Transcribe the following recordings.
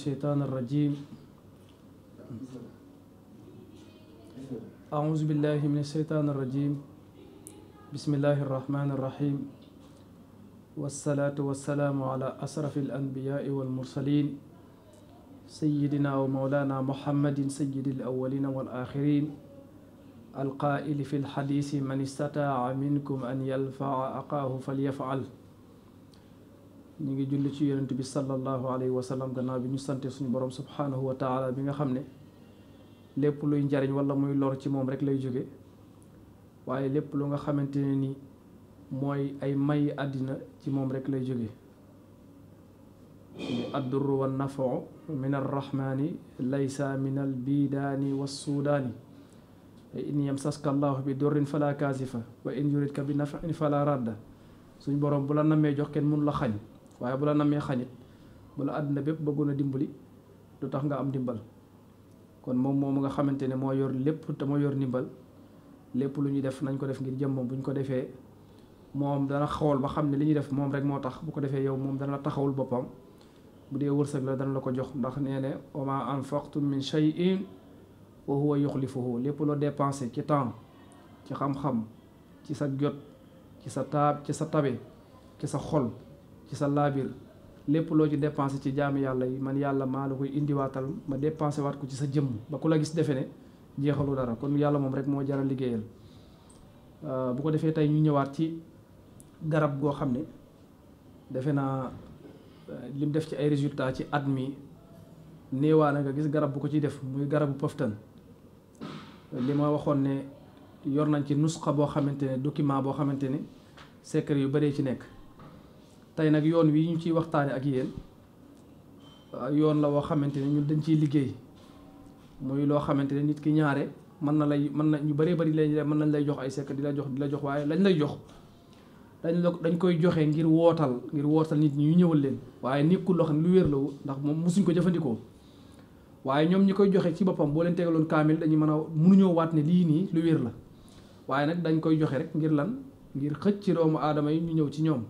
الشيطان الرجيم أعوذ بالله من الشيطان الرجيم بسم الله الرحمن الرحيم والصلاة والسلام على أشرف الأنبياء والمرسلين سيدنا ومولانا محمد سيد الأولين والآخرين القائل في الحديث من استطاع منكم أن يرفع أخاه فليفعل. ñu ngi julli ci yonent bi sallallahu alayhi wa sallam gannaaw bi ñu sante suñu borom subhanahu wa taala bi nga xam ne lépp luy njariñ wala muy lor ci moom rek lay jóge waaye lépp lu nga xamante ne ni mooy ay may àddina ci moom rek lay jóge addurru wa nafau min arrahmani laysa min albidaani wassuudaani in yamsaska allahu bi durrin fala kaasifa wa in yuridka bi nafin fala radda. suñu borom bu la nammee jox kenn mënu la xañ waaye bu la nammee xañit bu la àddina bépp bëggoon a dimbali du tax nga am dimbal. kon moom moomu nga xamante ne moo yor lépp te moo yor ndimbal lépp lu ñuy def nañ ko def ngir jëmmam bu ñu ko defee moom dana xawal ba xam ne li ñuy def moom rek moo tax bu ko defee yow moom dana la taxawul boppam bu dee wërsëg la dana la ko jox ndax nee ne wa ma anfaqtum min shay'in wa huwa yuxlifuhu. lépp loo dépensé ci temps ci xam-xam ci sa jot ci sa tabe ci sa xol ci sa laabir lépp loo ci dépensé ci jaamu yàlla yi man yàlla maa la koy indiwaatal ma dépensé waat ko ci sa jëmm ba ku la gis defe ne jeexalu dara. kon yàlla moom rek moo jaral liggéeyal. bu ko defee tey ñu ñëwaat ci garab goo xam ne defe naa lim def ci ay résultats ci at mi néewaa na nga gis garab bu ko ciy def muy garabu pëftan. li ma waxoon ne yor nañ ci nusxa boo xamante ne document boo xamante ne secret yu bëree ci nekk. tey nag yoon wi ñu ciy waxtaane ak yéen yoon la woo xamante ne ñun dañ ciy liggéey muy loo xamante ne nit ki ñaare mën na ñu bëree bëri mën nañ lay jox ay secret di la jox waaye lañ lay jox dañ koy joxe ngir wootal nit ñi ñu ñëwal leen waaye nekkul loo xam ne lu wér la ndax moom mosuñ ko jëfandikoo. waaye ñoom ñi koy joxe ci boppam boo leen tegaloon kaamil dañuy mënuñoo waat ne lii nii lu wér la waaye nag dañ koy joxe rek ngir lan ngir xëcc ci doomu aadama yi ñu ñëw ci ñoom.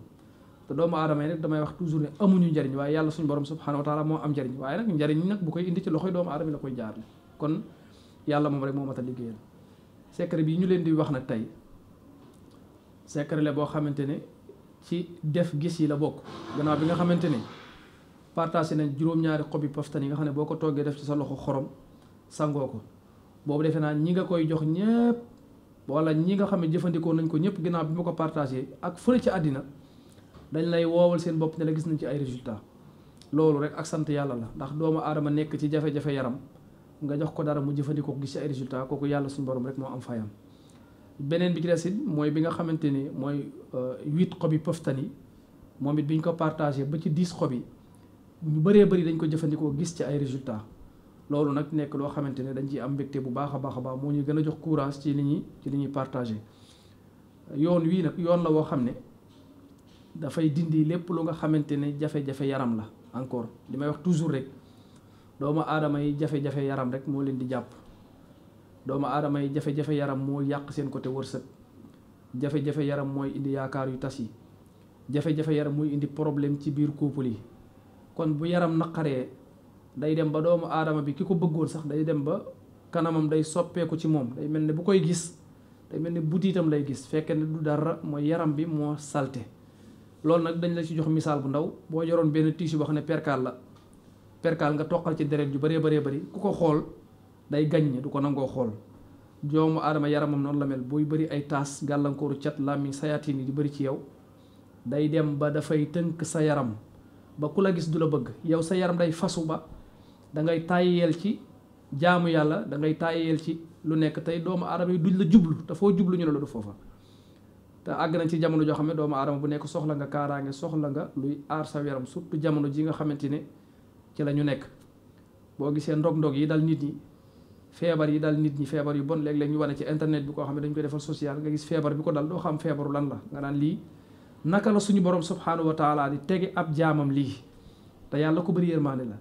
te doomu aadama yi nag damay wax toujours ne amuñu njariñ waaye yàlla suñu borom subhanahu wa taala moo am njariñ waaye nag njariñ nag bu koy indi ci loxoy doomu aadama yi la koy jaarle. kon yàlla moom rek moo mat a liggéeyal. secret bi ñu leen di wax nag tey secret la boo xamante ne ci def gis yi la bokk. gannaaw bi nga xamante ne partagé nañ juróom-ñaari xobi paftan yi nga xam ne boo ko toggee def ci sa loxo xorom sangoo ko boobu defe naa ñi nga koy jox ñëpp wala ñi nga xam ne jëfandikoo nañ ko ñëpp ginnaaw bi ma ko partagé ak fële ci àddina dañ lay woowal seen bopp ne la gis nañ ci ay résultats. loolu rek ak sant yàlla la ndax doomu aadama nekk ci jafe-jafe yaram nga jox ko dara mu jëfandikoo ko gis ci ay résultats kooku yàlla suñu borom rek moo am fayam. beneen bi ci des it mooy bi nga xamante ni mooy 8 xobi pëftan yi moom it bi ñu ko partagé ba ci 10 xob yi ñu bëree bëri dañ ko jëfandikoo gis ci ay résultats. loolu nag nekk loo xamante ne dañ ciy am mbégte bu baax a baax moo ñuy gën a jox courage ci li ñuy partagé. yoon wii nag yoon la woo xam ne dafay dindi lépp lu nga xamante ne jafe-jafe yaram la. encore li may wax toujours rek doomu aadama yi jafe-jafe yaram rek moo leen di jàpp. doomu aadama yi jafe-jafe yaram moo yàq seen côté wërsëg. jafe-jafe yaram mooy indi yaakaar yu tas yi. jafe-jafe yaram mooy indi problème ci biir couple yi. kon bu yaram naqaree day dem ba doomu aadama bi ki ko bëggoon sax day dem ba kanamam day soppeeku ci moom day mel ne bu koy gis day mel ne butiitam lay gis fekke ne du dara mooy yaram bi moo salte. loolu nag dañ la ci jox misaal bu ndaw boo yoroon benn tissu boo xam ne perkaal nga toqal ci deret yu bëree bëri ku ko xool day gaññ du ko nangoo xool. doomu aadama yaramam noonu la mel booy bëri ay taas gàllankooru cat làmmiñ sayaatiin yi di bëri ci yow day dem ba dafay tënk sa yaram ba ku la gis du la bëgg yow sa yaram day fasu ba da ngay tàyyeel ci jaamu yàlla da ngay tàyyeel ci lu nekk tey doomu aadama yi duñ la jublu te foo jublu ñu ne la du foofa. te àgg nañ ci jamono joo xam ne doomu aadama bu nekk soxla nga kaaraange soxla nga luy aar sa yaram surtout jamono ji nga xamante ne ci la ñu nekk. boo gisee ndog-ndog yi dal nit ñi feebar yi dal nit ñi feebar yu bon léeg-léeg ñu wane ci internet bi koo xam ne dañ koy defal social nga gis feebar bi ko dal doo xam feebaru lan la nga naan lii naka la suñu borom subhanahu wa taala di tege ab jaamam lii te yàlla ko bëri yërmaande la.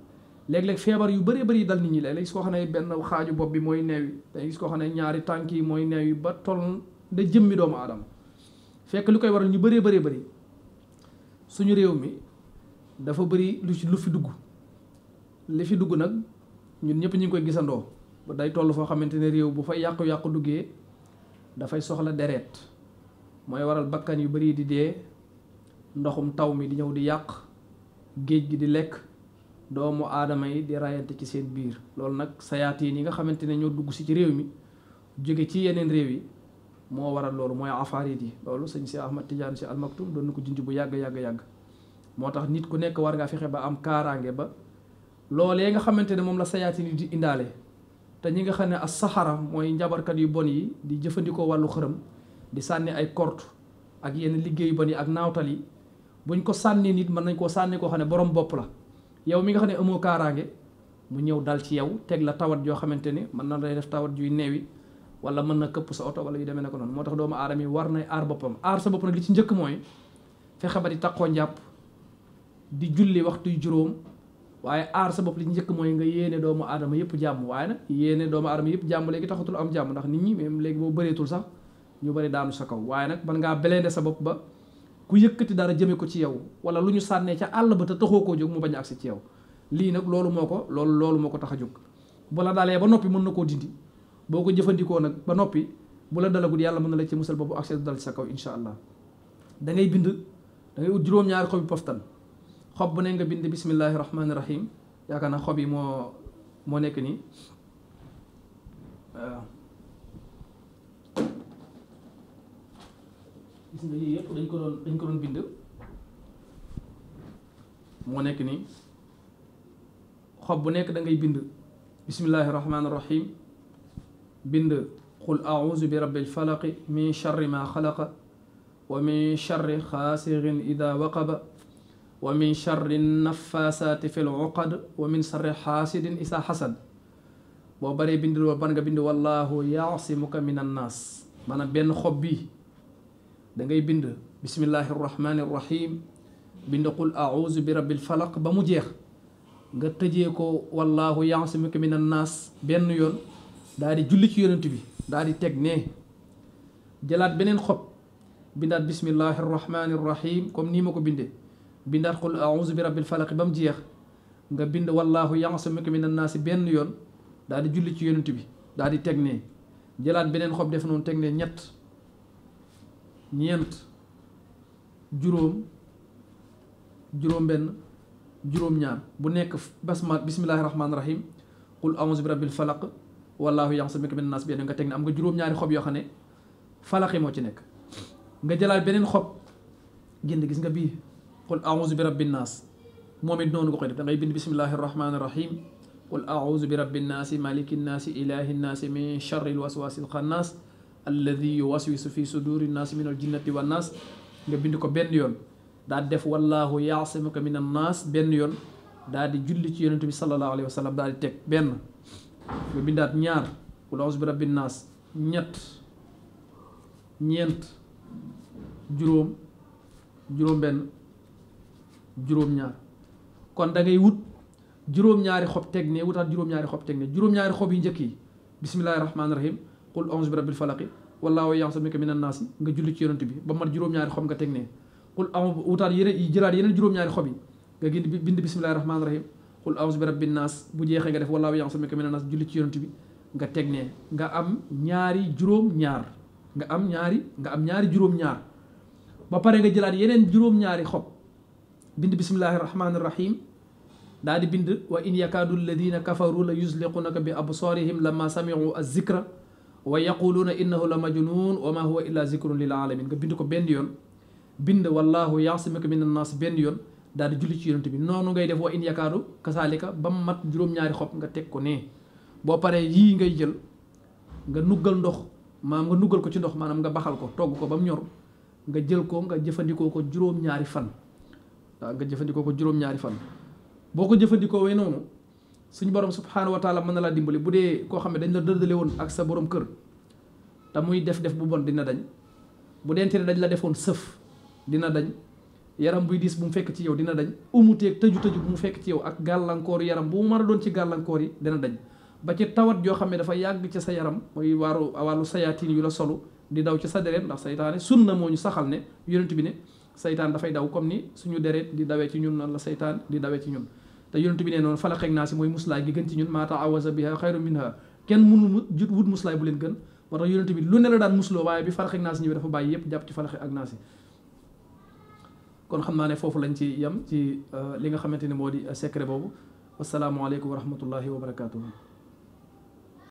léeg-léeg feebar yu bëree bëri dal nit ñi léeg-léeg gis koo xam ne benn xaaju bopp bi mooy neew yi day gis koo xam ne ñaari tànk yi mooy neew yi ba toll da jëmmi doomu aadama. fekk lu koy waral ñu bëree bëri suñu réew mi dafa bëri lu fi dugg li fi dugg nag ñun ñëpp ñu ngi koy gisandoo ba day toll foo xamante ne réew bu fa yàqu-yàqu duggee dafay soxla deret mooy waral bakkan yu bari di dee ndoxum taw mi di ñëw di yàq géej gi di lekk doomu aadama yi di rayante ci seen biir loolu nag sayaatiin yi nga xamante ne ñoo dugg si ci réew mi jóge ci yeneen réew yi moo waral loolu mooy afaarit yi loolu sëñ si Ahmad Tidiane si almaktum doon na ko junj bu yàgg moo tax nit ku nekk war ngaa fexe ba am kaaraange ba loolee nga xamante ne moom la sayaatiin yi di indaale te ñi nga xam ne as saxara mooy njabarkat yu bon yi di jëfandikoo wàllu xërëm di sànni ay kort ak yenn liggéey yu bon yi ak naawtal yi buñ ko sànni nit mën nañ koo sànni koo xam ne borom bopp la yow mi nga xam ne amoo kaaraange mu ñëw dal ci yow teg la tawat joo xamante ne mën na lay def tawat juy neewi wala mën na këpp sa oto wala yu demee ne ko noonu moo tax doomu aadama yi war nay aar boppam aar sa bopp nag li ci njëkk mooy fexe ba di taqoo njàpp di julli waxtuy juróom waaye aar sa bopp li ci njëkk mooy nga yéene doomu aadama yëpp jàmm waaye nag yéene doomu aadama yëpp jàmm léegi taxatul am jàmm ndax nit ñi même léegi boo bëreetul sax ñu bëri daanu sa kaw waaye nag man ngaa beleende sa bopp ba ku yëkkati dara jëme ko ci yow wala lu ñu sànnee ca àll ba te taxoo koo jóg mu bañ a agsi ci yow lii nag loolu moo ko tax a jóg bu la dalee ba noppi mën na koo dindi boo ko jëfandikoo nag ba noppi bu la dalagul yàlla mën na la ci musal boobu agsi dal ci sa kaw insha allah da ngay bind da ngay ut juróom-ñaari xobi poftan xob bu ne nga bind bismillahi rahmaani rahim yaakaar naa xob yi moo nekk nii waaw gis nga yii yëpp dañ ko doon bind moo nekk nii xob bu nekk da ngay bind bismillahi rahmaani rahim bind qul a'uuzu bi rabbil falaqi min sharri ma xalaqa wa min sharri xaasirin ida waqaba wa min sharri nafaasaati fil uqad wa min sharri xaasidin isa xasad boo baree bind loolu ban nga bind wallahu yaasimuka min annaas maanaam benn xob bi da ngay bind bismillahi rahmaani rahim bind qul a'uuzu bi rabbil falaq ba mu jeex nga tëjee ko wallahu yaasimuka min annaas benn yoon daal di julli ci yonent bi daal di teg ne jëlaat beneen xob bindaat bismillahi rahmaani rahim comme nii ma ko bindee bindaat qul a'uuzu bi rabbil falaq ba mu jeex nga bind wallahu yaasimuka min annaas benn yoon daal di julli ci yonent bi daal di teg ne jëlaat beneen xob def noonu teg ne ñett ñeent juróom-benn juróom-ñaar bu nekk bismillahi rahmaani rahim qul a'uuzu bi rabbil falaq wallahu ya'simuka minan naas benn nga teg ne am nga juróom-ñaari xob yoo xam ne falaqi moo ci nekk nga jëlaat beneen xob génn gis nga bii qul a'uuzu bi rabbin naas moom it noonu nga koy def da ngay bind bismillahi rahmaani rahim qul a'uuzu bi rabbin naasi malikin naasi ilahin naasi min sharril waswasil xannaas alladi yuwaswisu fi suduri naasi minal jinnati wan naas nga bind ko benn yoon daal def wallahu yaasimuka minan naas benn yoon daal di julli ci yonent bi sallallahu alayhi wa sallam daal di teg benn nga bindaat ñaar qul a'uuzu bi rabbin naas ñett ñeent juróom-benn juróom-ñaar kon da ngay wut juróom-ñaari xob teg ne wutaat juróom-ñaari xob teg ne juróom-ñaari xob yi njëkk yi bismillahi rahmaani rahim qul a'uuzu bi rabbil falaqi wallahu ya'simuka minan naas nga julli ci yonent bi ba mat juróom-ñaari xob nga teg ne qul a'uuzu wutaat yeneen jëlaat yeneen juróom-ñaari xob yi nga bind bismillahi rahmaani rahim qul a'uuzu bi rabbin naas bu jeexee nga def wallahu ya'simuka minan naas julli ci yonent bi nga teg ne nga am ñaari juróom-ñaar nga am ñaari juróom-ñaar ba pare nga jëlaat yeneen juróom-ñaari xob bind bismillahi rahmaani rahim daal di bind wa in yakaadu alladina kafaru la yuzliqunaka bi absaarihim lamma sami'u az-zikra wa yaquluuna innahu la majnun wa ma huwa illa zikrun lil alamin nga bind ko benn yoon bind wallahu ya'simuka minan naas benn yoon daal di julli ci yonent bi noonu ngay def wa in yakaadu kasaalika ba mu mat juróom-ñaari xob nga teg ko nee boo paree yii ngay jël nga nuggal ndox maanaam nga nuggal ko ci ndox maanaam nga baxal ko togg ko ba mu ñor nga jël ko nga jëfandikoo ko juróom-ñaari fan waaw nga jëfandikoo ko juróom-ñaari fan boo ko jëfandikoo wee noonu suñu borom subhaanahu wa taala mën na laa dimbali bu dee koo xam ne dañ la dëddale woon ak sa borom kër te muy def bu bon dina dañ bu dente ne dañ la defoon sëf dina dañ yaram buy diis bu mu fekk ci yow dina dañ umuteeg tëju bu mu fekk ci yow ak gàllankoor yaram bu mu mën a doon ci gàllankoor yi dina dañ ba ci tawat yoo xam ne dafa yàgg ci sa yaram mooy wàllu sayaatiin yu la solu di daw ci sa deret ndax saytaane sunna moo ñu saxal ne yonent bi ne saytaan dafay daw comme ni suñu deret di dawee ci ñun nan la saytaan di dawee ci ñun te yonent bi nee noonu falaq ak naas mooy muslaay gi gën ci ñun maa ta'awwaza biha xayrun minha kenn mënu wut muslaay bu leen gën moo tax yonent bi lu ne la daan musloo waaye bi falaq ak naas ñëwee dafa bàyyi yëpp jàpp ci falaq ak naas kon xam naa ne foofu lañ ci yem ci li nga xamante ne moo di secret boobu wasalaamualeykum wa rahmatullahi wa barakatuhu